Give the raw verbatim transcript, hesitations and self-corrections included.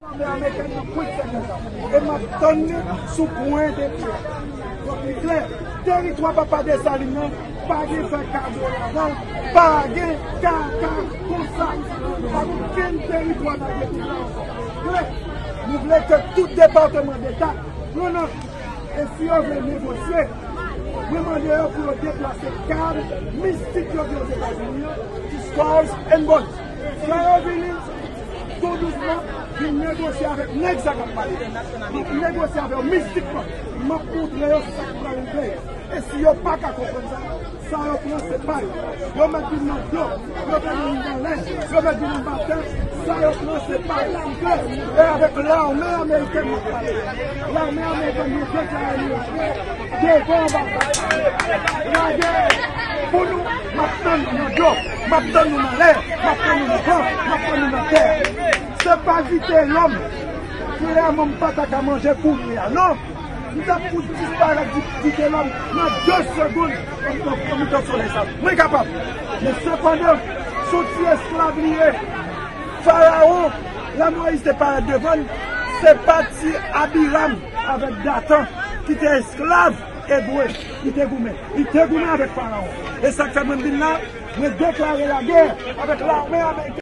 Lame amerikèn nan pwent sèkèy la. E m ap tann li sou pwen de pye. Donk, li klè, teritwa Papa Desalin nan, pa gen fè kado ladan l, pa gen kaka konsa. Pa gen okenn teritwa nan peyi a ankò. Klè, nou vle ke tout depatman deta pran nòt. E si yo vle negosye, mwen mande yo pou yo deplase kad mistik yo gen Ozetazini an, Scrolls and Bones. Lè yo vini, tou dousman, vin negosye avèk nèg sa k ap pale. M ap negosye avè yo mistikman. M ap montre yo sa k pral rive. E si yo pa ka konprann sa, sa yo pran se pa yo. Yo mèt vin nan dlo, yo mèt vin nan lè, yo mèt vin nan baten. Sa yo pran se pa yo. E avèk lame amerikèn m ap pale. Lame amerikèn nou deklare nou lagè devan anba. Lagè pou nou, m ap tann nou nan dlo, m ap tann nou nan lè, m ap tann nou nan van, m ap tann nou nan tè. Se pa Vitelòm ki lè manm pa ta ka manje kounye a, non. M t ap fout disparèt di, di te lòm nan de segonn an, an, an mitan solèy sa. Mwen kapab. Men sepandan, se yon ti esklav li ye. Farawon, lè Moyiz te parèt devan l, se pa ti Abiram avèk Datan ki te esklav ebre, li te goumen. Li te goumen avèk Farawon. E sa k fè mwen vin la, mwen deklare lagè avèk lame amerikèn.